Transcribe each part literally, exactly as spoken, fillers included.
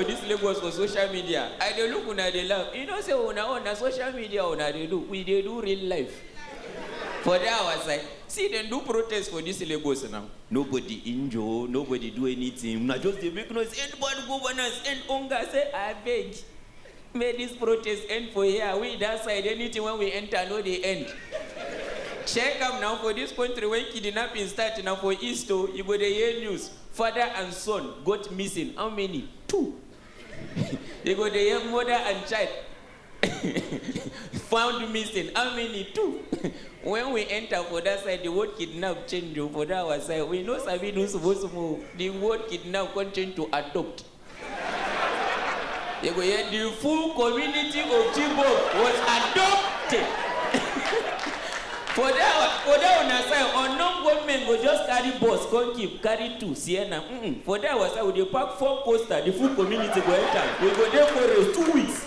This Lagos for social media. I dey look una dey laugh. You know say una own na social media una dey look. We dey do real life. For that our side. See dem do protest for this Lagos now. Nobody injure, nobody do anything. Una just dey make noise. End bad governance, end hunger. Say abeg. Make this protest end for here. We that side, anything when we enter, no dey end. Check am now for this country when kidnapping start now for East o, you go dey hear news. Father and son got missing. How many? Two. You go dey hear mother and child found missing. How many? Two. When we enter for that side, the word kidnap change o. For that our side, we no sabi do small small. The word kidnap come change to adopt. You go hear the full community of Chibok was adopted. For that, for that una side, unknown government go just carry bus, come keep, carry two, Sienna. Mm-mm. For that our side, we dey park four coaster, the full community go enter. We go dey for rest two weeks.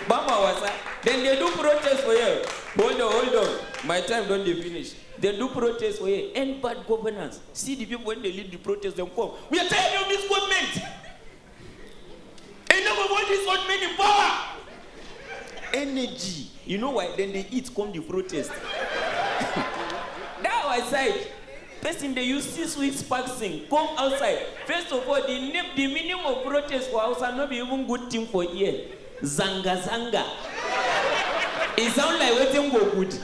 Bam our side. Then they do protest for here. Hold on, hold on. My time don dey finish. They do protest for here. End bad governance. See the people when they lead the protest, dem come. We are tired of this government. Enough of all these old men in power. Energy. You know why? Then they eat, come the protest. That our side. Person dey use six weeks vaccine, come outside. First of all, the name, the meaning of protest for Hausa no be even good thing for ear. Zanga zanga. E sound like wetin go good.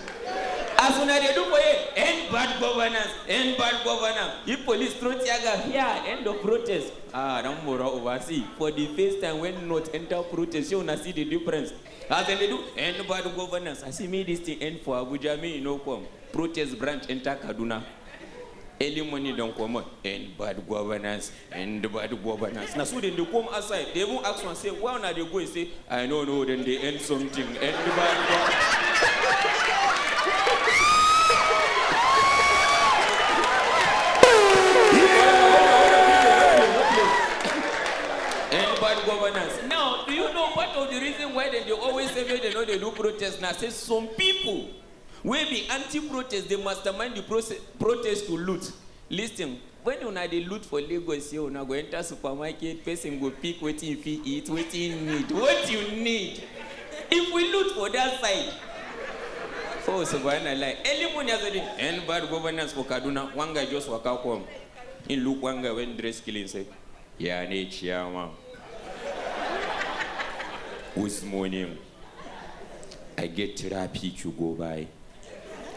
As una dey do for here, end bad governance, end bad governance. If police throw tear gas, here, end of protest. Ah, don mora oversee. For the first time when North enter protest, shey una see the difference? As dem dey do, end bad governance. I see me this thing end for Abuja, me e no come. Protest branch enter Kaduna. Early morning don comot. End bad governance, end bad governance. Na so dem dey come outside. They even ask one say, why una dey go? He say, I no know, dem dey end something. End bad governance. End bad governance. Now, do you know part of the reason why dem dey always say make dem no dey do protest? Na say some people wey be anti-protest dey mastermind the proce- protest to loot. Listen, when una dey loot for Lagos here, una go enter supermarket, person go pick wetin e fit eat, wetin e need, what you need. If we loot for that side, oh, subhanallah. Early morning as I dey, end bad governance for Kaduna, one guy just waka come. He look one guy wey dress clean, say, yeah, ne chairman. Whose morning? I get traffic you go by.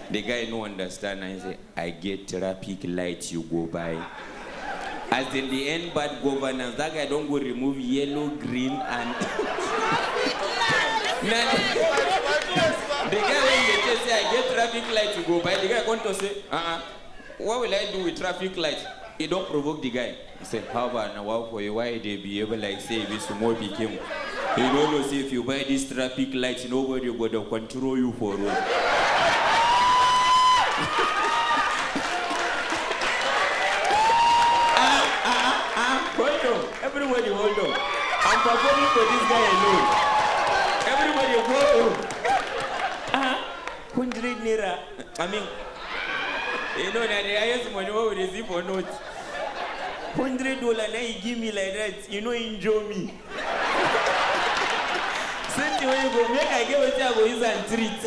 The guy no understand and he say, I get traffic light you go by. As in the end bad governance, that guy don go remove yellow, green, and na the guy wey dey tell say I get traffic light you go by. The guy come to say, uh-uh, what will I do with traffic light? He don provoke the guy. He say, how about na wow for you? Why they behave like say be small pikin? You no know say if you buy this traffic light, nobody go dey control you for road. Ah, ah, ah, ah, hold on. Everybody hold on. I'm performing for this guy alone. Everybody go home. Ah, hundred naira. I mean, you know, na the highest money wey we dey see for note. Hundred dollar na he give me like that. You know, enjoy me. Same thing wey you go make, I get wetin I go use and treat.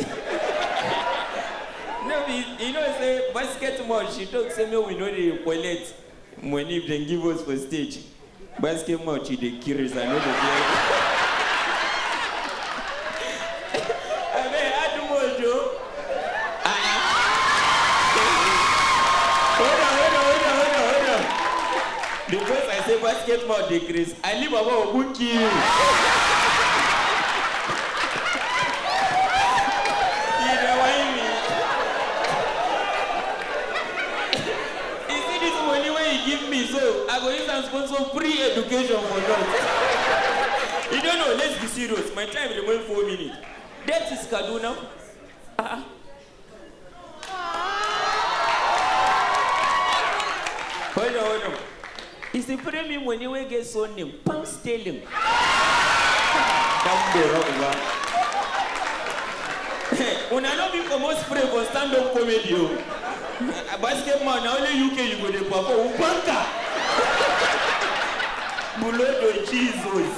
No be, you know say basket mouth, she talk say make we no dey collect money if dem give us for stage. Basket mouth, you dey curious, I no go get. Abeg, add more, Joe. Ah, ah. Hold on, hold on, hold on, hold on, hold on. Because I say basket mouth dey craze, I leave Baba Ogun kill you. You dey whine me. You see this money wey you give me, so I go use am sponsor free education for North. You don't know, let's be serious. My time remain four minutes. That is Kaduna. Ah, ah. Hold on, hold on. It's the premium money wey get surname, pound sterling. That go wrong, man. Una no be comot spray for stand-up comedy o. Basket mouth, na only U K you go dey perform. Banker. Bulodo Jesus.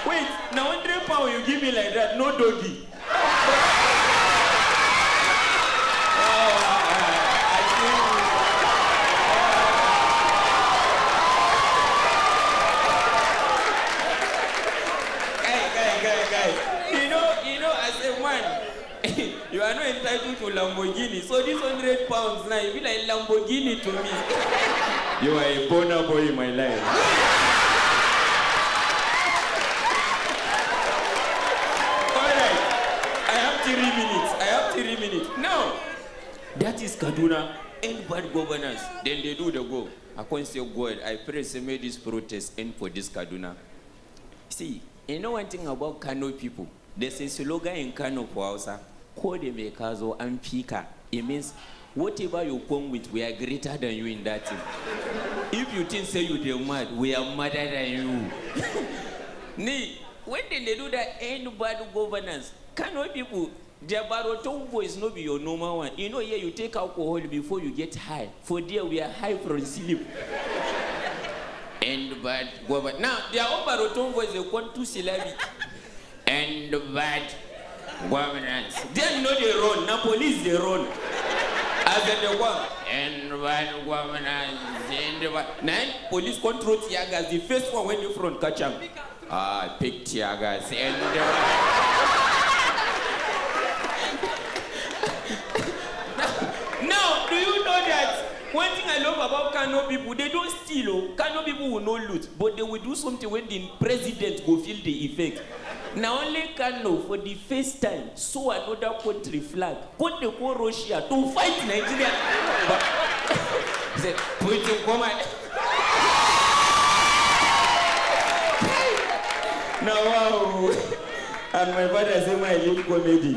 Wait, na hundred pound you give me like that, no doggy. Guy, guy, guy, guy. You know, you know, as a man, you are not entitled to Lamborghini. So this hundred pounds now, you be like Lamborghini to me. You are a boner boy in my life. All right. I have three minutes. I have three minutes. Now, that is Kaduna. End bad governance. Then they do the go. I can't say, God, I pray say make this protest end for this Kaduna. See, you know one thing about Kano people? There's a slogan in Kano for Hausa. Ko da me ka zo an fi ka. It means whatever you come with, we are greater than you in that thing. If you think say you dey mad, we are madder than you. Ni, when they dey do that end bad governance, Kano people, their Baroton voice no be your normal one. You know, here you take alcohol before you get high. For there, we are high from sleep. End bad governance. Now, their own Baroton voice dey come two syllabic. End bad governance. Dem no dey run, na police dey run. As dem dey come, end bad governance, end bad. Na im police come throw tear gas, the first one wey dey front catch am. Ah, pick tear gas, end bad. Now, do you know that one thing I love about Kano people? They don't steal, oh. Kano people will not loot, but they will do something when the president go feel the effect. Na only Kano for the first time saw another country flag. Come dey call Russia to fight Nigeria. But say, Putin, come and now, wow. And my father say my live comedy.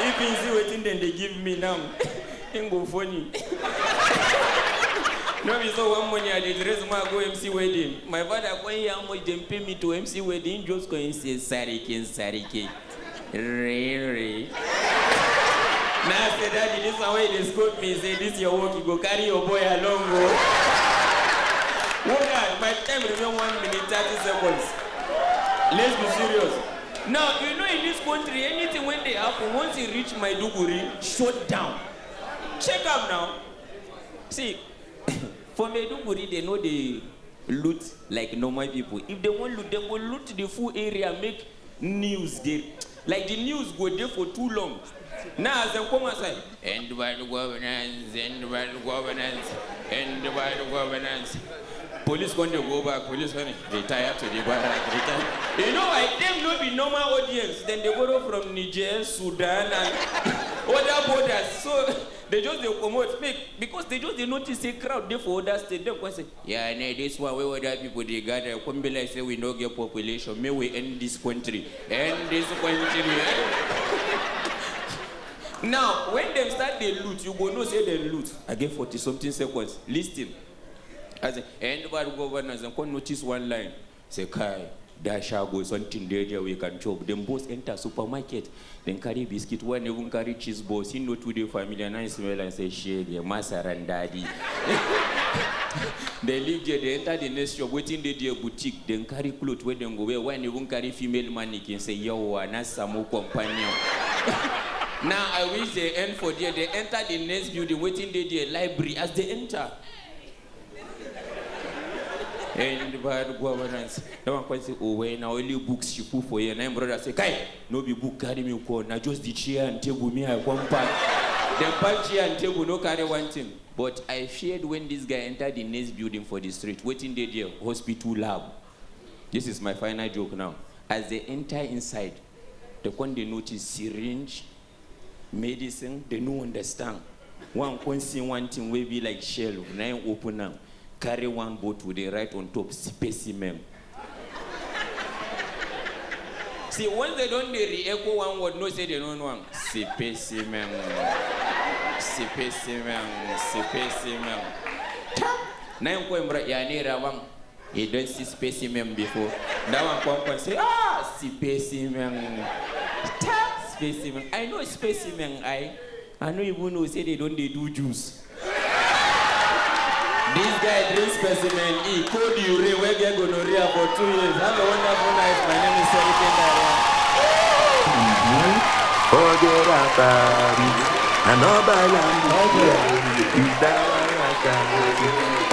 If he see wetin dem dey give me now, him go funny. No be so one morning I dey dress ma go M C wedding. My father come hear how much dem pay me to M C wedding, him just come say, "Sariki, Sariki." Really? Now I say, "Daddy, this one wey you dey scold me, say this your work, you go carry your boy along o." Work hard, my time remain one minute, thirty seconds. Let's be serious. Now, you know in this country, anything when they happen, once you reach Maiduguri, shut down. Check am now. See, for Maiduguri, they know they loot like normal people. If they wan loot, dem go loot the full area, make news dey. Like the news go dey for too long. Now as dem come outside, end bad governance, end bad governance, end bad governance. Police come dey go back, police come dey retire to the barrack, retire. You know why? Dem no be normal audience. Dem dey borrow from Niger, Sudan, and other borders. So they just dey comot, make, because they just dey notice say crowd dey for other state. Dem come say, "Yeah, ne, this one wey other people dey gather, come be like say we no get population. Make we end this country, end this country." Now, when dem start dey loot, you go know say dem loot. I get forty something seconds. Listen. As in, end bad governance, dem come notice one line. Say, "Kai, that shago, something dey there we can chop." Dem boss enter supermarket. Dem carry biscuit, one even carry cheese balls. He no too dey familiar. Now he smell and say, "Shege, masaran daddy." They leave there, they enter the next shop. Wetin dey there? Boutique. Dem carry cloth wey dem go wear. One even carry female mannequin. Say, "Yawa, na samu companion." Now I wish they end for there. They enter the next building. Wetin dey there? Library. As they enter, end bad governance. That one come say, "Oh, well, na only books she put for here." Na him brother say, "Kai, no be book carry me come. Na just the chair and table me I come pack." Dem pack chair and table, no carry one thing. But I feared when this guy enter the next building for the street. Wetin dey there? Hospital lab. This is my final joke now. As they enter inside, they come dey notice syringe, medicine, they no understand. One come see one thing wey be like shelf, na him open am, carry one bottle, dey write on top, "Specimen." See, once they don dey re-echo one word, know say they no know am. Specimen. Specimen. Specimen. Tap. Na him come, "Bra, ya ne rawan?" He don see specimen before. That one come come say, "Ah, specimen. Tap, specimen. I know specimen, I. I no even know say they don dey do juice." This guy drink Specimen E, cold urine, wey get gonorrhea for two years. Have a wonderful night. My name is Seriki Dare. Forget about it. I no buy land. It's that one I can.